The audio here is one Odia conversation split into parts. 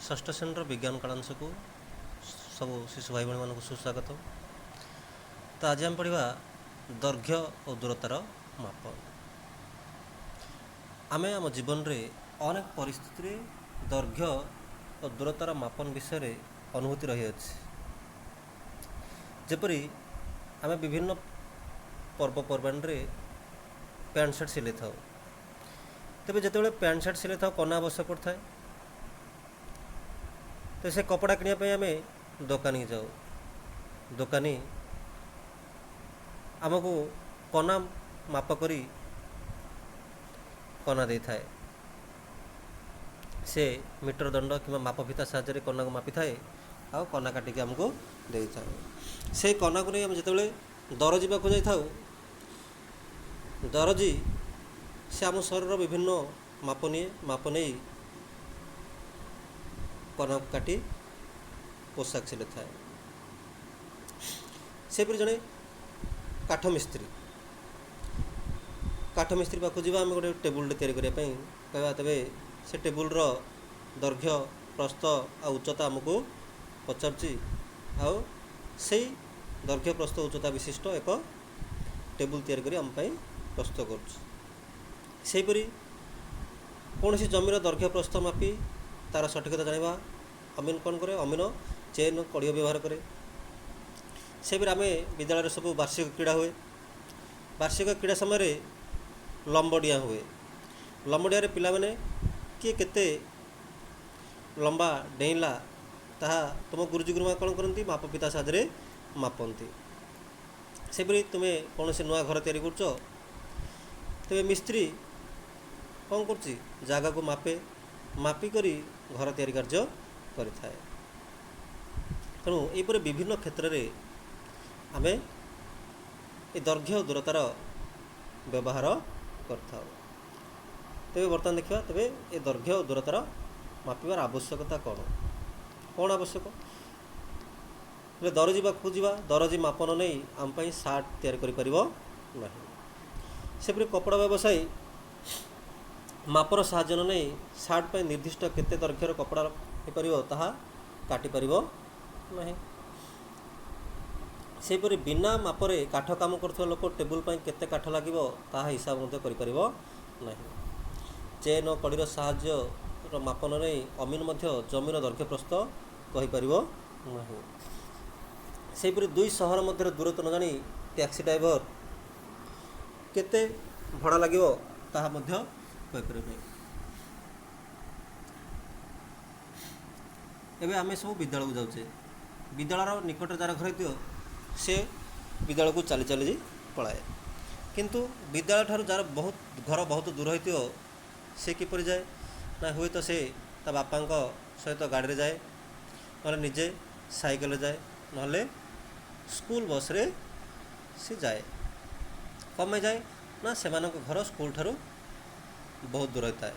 ଷଷ୍ଠ ଶ୍ରେଣୀର ବିଜ୍ଞାନ କାଳାଂଶକୁ ସବୁ ଶିଶୁ ଭାଇ ଭଉଣୀମାନଙ୍କୁ ସୁସ୍ୱାଗତ। ତ ଆଜି ଆମେ ପଢ଼ିବା ଦୈର୍ଘ୍ୟ ଓ ଦୂରତାର ମାପ। ଆମେ ଆମ ଜୀବନରେ ଅନେକ ପରିସ୍ଥିତିରେ ଦୈର୍ଘ୍ୟ ଓ ଦୂରତାର ମାପନ ବିଷୟରେ ଅନୁଭୂତି ରହିଅଛି। ଯେପରି ଆମେ ବିଭିନ୍ନ ପର୍ବପର୍ବାଣିରେ ପ୍ୟାଣ୍ଟ ସାର୍ଟ ସିଲେଇଥାଉ। ତେବେ ଯେତେବେଳେ ପ୍ୟାଣ୍ଟ ସାର୍ଟ ସିଲେଇଥାଉ, କନା ଆବଶ୍ୟକ ପଡ଼ିଥାଏ। ତ ସେ କପଡ଼ା କିଣିବା ପାଇଁ ଆମେ ଦୋକାନୀକି ଯାଉ। ଦୋକାନୀ ଆମକୁ କନା ମାପ କରି କନା ଦେଇଥାଏ। ସେ ମିଟର ଦଣ୍ଡ କିମ୍ବା ମାପ ଫିତା ସାହାଯ୍ୟରେ କନାକୁ ମାପିଥାଏ ଆଉ କନା କାଟିକି ଆମକୁ ଦେଇଥାଏ। ସେଇ କନାକୁ ନେଇ ଆମେ ଯେତେବେଳେ ଦରଜି ପାଖକୁ ଯାଇଥାଉ, ଦରଜି ସେ ଆମ ଶରୀରର ବିଭିନ୍ନ ମାପ ନିଏ। ମାପ ନେଇ କନାକୁ କାଟି ପୋଷାକ ସିଲେଇଥାଏ। ସେହିପରି ଜଣେ କାଠ ମିସ୍ତ୍ରୀ, କାଠ ମିସ୍ତ୍ରୀ ପାଖକୁ ଯିବା ଆମେ ଗୋଟେ ଟେବୁଲଟେ ତିଆରି କରିବା ପାଇଁ କହିବା। ତେବେ ସେ ଟେବୁଲର ଦୈର୍ଘ୍ୟ, ପ୍ରସ୍ଥ ଆଉ ଉଚ୍ଚତା ଆମକୁ ପଚାରୁଛି ଆଉ ସେଇ ଦୈର୍ଘ୍ୟ, ପ୍ରସ୍ଥ, ଉଚ୍ଚତା ବିଶିଷ୍ଟ ଏକ ଟେବୁଲ ତିଆରି କରି ଆମ ପାଇଁ ପ୍ରସ୍ତୁତ କରୁଛି। ସେହିପରି କୌଣସି ଜମିର ଦୈର୍ଘ୍ୟ, ପ୍ରସ୍ଥ ମାପି ତା'ର ସଠିକତା ଜାଣିବା ଅମିନ କ'ଣ କରେ? ଅମିନ ଚେନ୍ କଡ଼ିଅ ବ୍ୟବହାର କରେ। ସେହିପରି ଆମେ ବିଦ୍ୟାଳୟରେ ସବୁ ବାର୍ଷିକ କ୍ରୀଡ଼ା ହୁଏ। ବାର୍ଷିକ କ୍ରୀଡ଼ା ସମୟରେ ଲମ୍ବଡିଆଁ ହୁଏ। ଲମ୍ବଡିଆଁରେ ପିଲାମାନେ କିଏ କେତେ ଲମ୍ବା ଡେଇଁଲା, ତାହା ତୁମ ଗୁରୁଜୀ ଗୁରୁମା କ'ଣ କରନ୍ତି? ମାପ ଫିତା ସାହାଯ୍ୟରେ ମାପନ୍ତି। ସେହିପରି ତୁମେ କୌଣସି ନୂଆ ଘର ତିଆରି କରୁଛ, ତେବେ ମିସ୍ତ୍ରୀ କ'ଣ କରୁଛି? ଜାଗାକୁ ମାପେ, ମାପିକରି ଘର ତିଆରି କାର୍ଯ୍ୟ କରିଥାଏ। ତେଣୁ ଏହିପରି ବିଭିନ୍ନ କ୍ଷେତ୍ରରେ ଆମେ ଏ ଦୈର୍ଘ୍ୟ ଦୂରତାର ବ୍ୟବହାର କରିଥାଉ। ତେବେ ବର୍ତ୍ତମାନ ଦେଖିବା, ତେବେ ଏ ଦୈର୍ଘ୍ୟ ଦୂରତାର ମାପିବାର ଆବଶ୍ୟକତା କ'ଣ କ'ଣ ଆବଶ୍ୟକ? ହେଲେ ଦରଜି ପାଖକୁ ଯିବା, ଦରଜି ମାପନ ନେଇ ଆମ ପାଇଁ ସାର୍ଟ ତିଆରି କରିପାରିବ ନାହିଁ। ସେପରି କପଡ଼ା ବ୍ୟବସାୟୀ ମାପର ସାହାଯ୍ୟ ନ ନେଇ ସାର୍ଟ ପାଇଁ ନିର୍ଦ୍ଦିଷ୍ଟ କେତେ ଦୈର୍ଘ୍ୟର କପଡ଼ା ହେଇପାରିବ, ତାହା କାଟିପାରିବ ନାହିଁ। ସେହିପରି ବିନା ମାପରେ କାଠ କାମ କରୁଥିବା ଲୋକ ଟେବୁଲ ପାଇଁ କେତେ କାଠ ଲାଗିବ, ତାହା ହିସାବ ମଧ୍ୟ କରିପାରିବ ନାହିଁ। ଚେନ୍ ଓ କଡ଼ିର ସାହାଯ୍ୟର ମାପନ ନେଇ ଅମିନ ମଧ୍ୟ ଜମିର ଦୈର୍ଘ୍ୟ, ପ୍ରସ୍ଥ କହିପାରିବ ନାହିଁ। ସେହିପରି ଦୁଇ ସହର ମଧ୍ୟରେ ଦୂରତ୍ୱ ନ ଜାଣି ଟ୍ୟାକ୍ସି ଡ୍ରାଇଭର କେତେ ଭଡ଼ା ଲାଗିବ, ତାହା ମଧ୍ୟ କହିପାରିବ ନାହିଁ। ଏବେ ଆମେ ସବୁ ବିଦ୍ୟାଳୟକୁ ଯାଉଛେ। ବିଦ୍ୟାଳୟର ନିକଟରେ ଯାହାର ଘର ହେଇଥିବ, ସେ ବିଦ୍ୟାଳୟକୁ ଚାଲି ଚାଲି ପଳାଏ। କିନ୍ତୁ ବିଦ୍ୟାଳୟ ଠାରୁ ଯାହାର ବହୁତ ଘର ବହୁତ ଦୂର ହେଇଥିବ, ସେ କିପରି ଯାଏ ନା ହୁଏତ ସେ ତା ବାପାଙ୍କ ସହିତ ଗାଡ଼ିରେ ଯାଏ, ନହେଲେ ନିଜେ ସାଇକେଲରେ ଯାଏ, ନହେଲେ ସ୍କୁଲ ବସ୍ରେ ସେ ଯାଏ। କ'ଣ ପାଇଁ ଯାଏ ନା ସେମାନଙ୍କ ଘର ସ୍କୁଲ ଠାରୁ ବହୁତ ଦୂର ହେଇଥାଏ।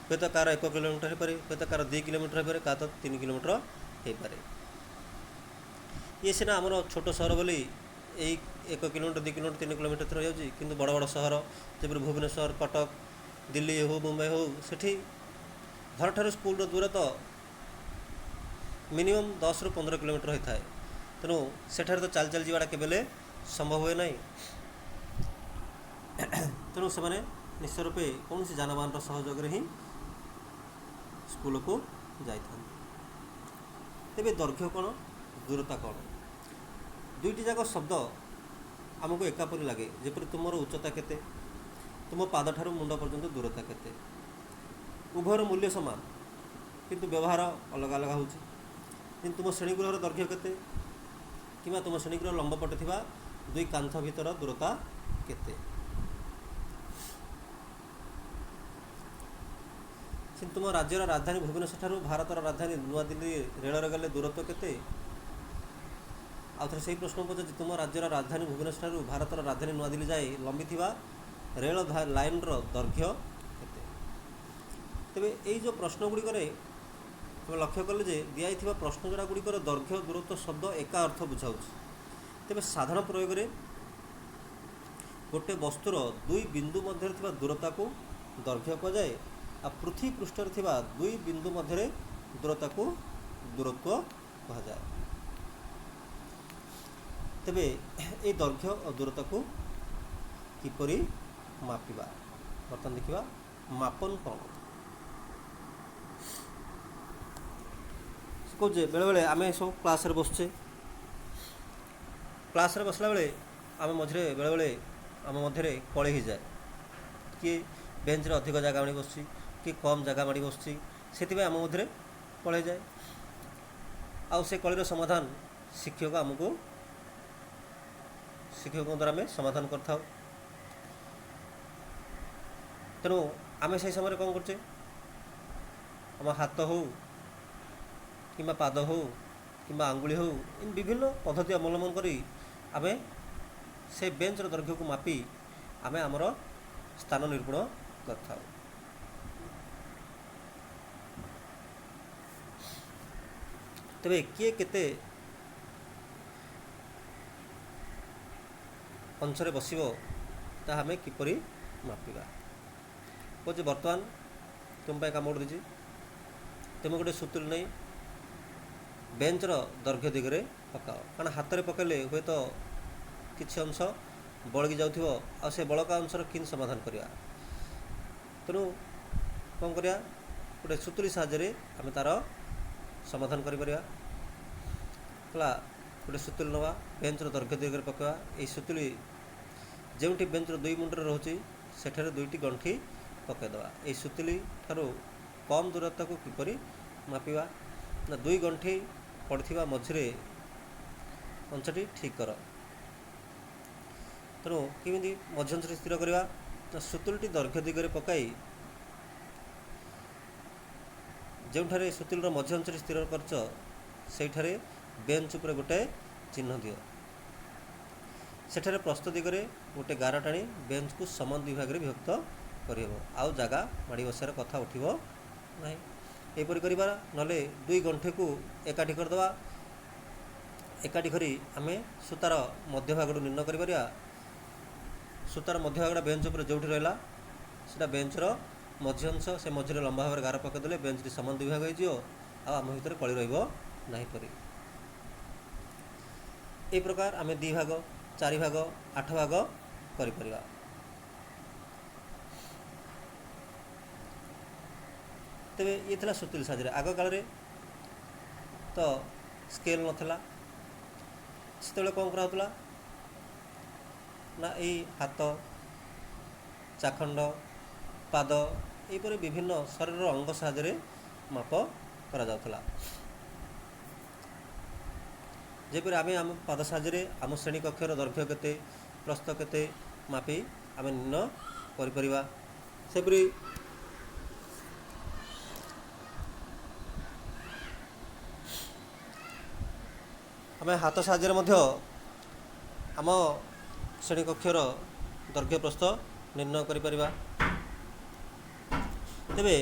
ହୁଏତ କାହାର 1 କିଲୋମିଟର ହେଇପାରେ, ହୁଏତ କାହାର 2 କିଲୋମିଟର ହେଇପାରେ, କାହାର ତ 3 କିଲୋମିଟର ହେଇପାରେ। ଇଏ ସିନା ଆମର ଛୋଟ ସହର ବୋଲି ଏଇ 1 କିଲୋମିଟର, 2 କିଲୋମିଟର, 3 କିଲୋମିଟର ରହିଯାଉଛି। କିନ୍ତୁ ବଡ଼ ବଡ଼ ସହର ଯେପରି ଭୁବନେଶ୍ୱର, କଟକ, ଦିଲ୍ଲୀ ହେଉ, ମୁମ୍ବାଇ ହେଉ, ସେଠି ଘରଠାରୁ ସ୍କୁଲର ଦୂରତ ମିନିମମ୍ 10ରୁ 15 କିଲୋମିଟର ହୋଇଥାଏ। ତେଣୁ ସେଠାରେ ତ ଚାଲି ଚାଲି ଯିବାଟା କେବେ ହେଲେ ସମ୍ଭବ ହୁଏ ନାହିଁ। ତେଣୁ ସେମାନେ ନିଶ୍ଚୟ ରୂପେ କୌଣସି ଯାନବାହନର ସହଯୋଗରେ ହିଁ ସ୍କୁଲକୁ ଯାଇଥାନ୍ତି। ତେବେ ଦୈର୍ଘ୍ୟ କ'ଣ, ଦୂରତା କ'ଣ? ଦୁଇଟି ଯାକ ଶବ୍ଦ ଆମକୁ ଏକାପରି ଲାଗେ। ଯେପରି ତୁମର ଉଚ୍ଚତା କେତେ, ତୁମ ପାଦଠାରୁ ମୁଣ୍ଡ ପର୍ଯ୍ୟନ୍ତ ଦୂରତା କେତେ। ଉଭୟର ମୂଲ୍ୟ ସମାନ, କିନ୍ତୁ ବ୍ୟବହାର ଅଲଗା ଅଲଗା ହେଉଛି। କିନ୍ତୁ ତୁମ ଶ୍ରେଣୀଗୃହର ଦୈର୍ଘ୍ୟ କେତେ କିମ୍ବା ତୁମ ଶ୍ରେଣୀଗୃହ ଲମ୍ବ ପଟେ ଥିବା ଦୁଇ କାନ୍ଥ ଭିତର ଦୂରତା କେତେ। କିନ୍ତୁ ତୁମ ରାଜ୍ୟର ରାଜଧାନୀ ଭୁବନେଶ୍ୱର ଠାରୁ ଭାରତର ରାଜଧାନୀ ନୂଆଦିଲ୍ଲୀ ରେଳରେ ଗଲେ ଦୂରତ୍ୱ କେତେ? ଆଉ ଥରେ ସେଇ ପ୍ରଶ୍ନ ପଚାରୁଛି, ତୁମ ରାଜ୍ୟର ରାଜଧାନୀ ଭୁବନେଶ୍ୱର ଠାରୁ ଭାରତର ରାଜଧାନୀ ନୂଆଦିଲ୍ଲୀ ଯାଏ ଲମ୍ବିଥିବା ରେଳ ଲାଇନ୍ର ଦୈର୍ଘ୍ୟ କେତେ? ତେବେ ଏଇ ଯେଉଁ ପ୍ରଶ୍ନ ଗୁଡ଼ିକରେ ଆମେ ଲକ୍ଷ୍ୟ କଲେ ଯେ ଦିଆଯାଇଥିବା ପ୍ରଶ୍ନ ଯୋଡ଼ା ଗୁଡ଼ିକର ଦୈର୍ଘ୍ୟ, ଦୂରତ୍ୱ ଶବ୍ଦ ଏକା ଅର୍ଥ ବୁଝାଉଛି। ତେବେ ସାଧାରଣ ପ୍ରୟୋଗରେ ଗୋଟେ ବସ୍ତୁର ଦୁଇ ବିନ୍ଦୁ ମଧ୍ୟରେ ଥିବା ଦୂରତାକୁ ଦୈର୍ଘ୍ୟ କୁହାଯାଏ, ଆଉ ପୃଥିବୀ ପୃଷ୍ଠରେ ଥିବା ଦୁଇ ବିନ୍ଦୁ ମଧ୍ୟରେ ଦୂରତାକୁ ଦୂରତ୍ୱ କୁହାଯାଏ। ତେବେ ଏଇ ଦୈର୍ଘ୍ୟ ଓ ଦୂରତାକୁ କିପରି ମାପିବା, ବର୍ତ୍ତମାନ ଦେଖିବା ମାପନ କ'ଣ। ସେ କହୁଛେ ବେଳେବେଳେ ଆମେ ସବୁ କ୍ଲାସ୍ରେ ବସୁଛେ। କ୍ଲାସ୍ରେ ବସିଲା ବେଳେ ଆମେ ମଝିରେ ବେଳେବେଳେ ଆମ ମଧ୍ୟରେ କଳି ହେଇଯାଏ। କିଏ ବେଞ୍ଚରେ ଅଧିକ ଜାଗା ମାଡ଼ି ବସୁଛି, କିଏ କମ୍ ଜାଗା ମାଡ଼ି ବସୁଛି, ସେଥିପାଇଁ ଆମ ମଧ୍ୟରେ କଳି ହେଇଯାଏ। ଆଉ ସେ କଳିର ସମାଧାନ ଶିକ୍ଷକ ଆମକୁ ଶିକ୍ଷକଙ୍କ ଦ୍ୱାରା ଆମେ ସମାଧାନ କରିଥାଉ। ତେଣୁ ଆମେ ସେହି ସମୟରେ କ'ଣ କରୁଛେ, ଆମ ହାତ ହେଉ କିମ୍ବା ପାଦ ହେଉ କିମ୍ବା ଆଙ୍ଗୁଳି ହେଉ, ଏମିତି ବିଭିନ୍ନ ପଦ୍ଧତି ଅବଲମ୍ବନ କରି ଆମେ ସେ ବେଞ୍ଚର ଦୈର୍ଘ୍ୟକୁ ମାପି ଆମେ ଆମର ସ୍ଥାନ ନିରୂପଣ କରିଥାଉ। ତେବେ କିଏ କେତେ ଅଂଶରେ ବସିବ ତାହା ଆମେ କିପରି ମାପିବା? କହୁଛି ବର୍ତ୍ତମାନ ତୁମ ପାଇଁ କାମ ଗୋଟେ ଦେଇଛି। ତୁମେ ଗୋଟେ ସୁତୁଲି ନେଇ ବେଞ୍ଚର ଦୈର୍ଘ୍ୟ ଦିଗରେ ପକାଅ, କାରଣ ହାତରେ ପକାଇଲେ ହୁଏତ କିଛି ଅଂଶ ବଳକି ଯାଉଥିବ, ଆଉ ସେ ବଳକା ଅଂଶର କେମିତି ସମାଧାନ କରିବା? ତେଣୁ କ'ଣ କରିବା, ଗୋଟେ ସୁତୁଲି ସାହାଯ୍ୟରେ ଆମେ ତା'ର ସମାଧାନ କରିପାରିବା। ହେଲା, ଗୋଟେ ସୁତୁଲି ନେବା, ବେଞ୍ଚର ଦୈର୍ଘ୍ୟ ଦିଗରେ ପକାଇବା। ଏଇ ସୁତୁଲି ଯେଉଁଠି ବେଞ୍ଚର ଦୁଇ ମୁଣ୍ଡରେ ରହୁଛି ସେଠାରେ ଦୁଇଟି ଗଣ୍ଠି ପକାଇଦେବା। ଏଇ ସୁତୁଲି ଠାରୁ କମ୍ ଦୂରତାକୁ କିପରି ମାପିବା? ନା, ଦୁଇ ଗଣ୍ଠି ପଡ଼ିଥିବା ମଝିରେ ଅଂଶଟି ଠିକ୍ କର। ତେଣୁ କେମିତି ମଝି ଅଂଶଟି ସ୍ଥିର କରିବା? ନା, ସୁତୁଲିଟି ଦୈର୍ଘ୍ୟ ଦିଗରେ ପକାଇ ଯେଉଁଠାରେ ସୁତୁଲିର ମଝି ଅଂଶଟି ସ୍ଥିର କରିଛ ସେଇଠାରେ ବେଞ୍ଚ ଉପରେ ଗୋଟେ ଚିହ୍ନ ଦିଅ। ସେଠାରେ ପ୍ରସ୍ତ ଦିଗରେ ଗୋଟେ ଗାର ଟାଣି ବେଞ୍ଚକୁ ସମାନ ଦୁଇ ଭାଗରେ ବିଭକ୍ତ କରିହେବ, ଆଉ ଜାଗା ମାଡ଼ି ବସିବାର କଥା ଉଠିବ ନାହିଁ। ଏହିପରି କରିବା, ନହେଲେ ଦୁଇ ଗଣ୍ଠିକୁ ଏକାଠି କରିଦେବା। ଏକାଠି କରି ଆମେ ସୂତାର ମଧ୍ୟଭାଗରୁ ନିର୍ଣ୍ଣୟ କରିପାରିବା। ସୂତାର ମଧ୍ୟଭାଗଟା ବେଞ୍ଚ ଉପରେ ଯେଉଁଠି ରହିଲା ସେଇଟା ବେଞ୍ଚର ମଝି ଅଂଶ। ସେ ମଝିରେ ଲମ୍ବା ଭାବରେ ଗାର ପକାଇଦେଲେ ବେଞ୍ଚଟି ସମାନ ଦୁଇ ଭାଗ ହେଇଯିବ, ଆଉ ଆମ ଭିତରେ କଳି ରହିବ ନାହିଁ ପରି। ଏହି ପ୍ରକାର ଆମେ ଦୁଇ ଭାଗ, ଚାରି ଭାଗ, ଆଠ ଭାଗ କରିପାରିବା। ତେବେ ଇଏ ଥିଲା ସୁତୁଲି ସାହାଯ୍ୟରେ। ଆଗ କାଳରେ ତ ସ୍କେଲ୍ ନଥିଲା, ସେତେବେଳେ କ'ଣ କରାହେଉଥିଲା ନା ଏଇ ହାତ, ଚାଖଣ୍ଡ, ପାଦ ଏହିପରି ବିଭିନ୍ନ ଶରୀରର ଅଙ୍ଗ ସାହାଯ୍ୟରେ ମାପ କରାଯାଉଥିଲା। ଯେପରି ଆମେ ଆମ ପାଦ ସାହାଯ୍ୟରେ ଆମ ଶ୍ରେଣୀ କକ୍ଷର ଦୈର୍ଘ୍ୟ କେତେ, ପ୍ରସ୍ଥ କେତେ ମାପି ଆମେ ନିର୍ଣ୍ଣୟ କରିପାରିବା। ସେପରି ଆମେ ହାତ ସାହାଯ୍ୟରେ ମଧ୍ୟ ଆମ ଶ୍ରେଣୀ କକ୍ଷର ଦୈର୍ଘ୍ୟ ପ୍ରସ୍ଥ ନିର୍ଣ୍ଣୟ କରିପାରିବା। ତେବେ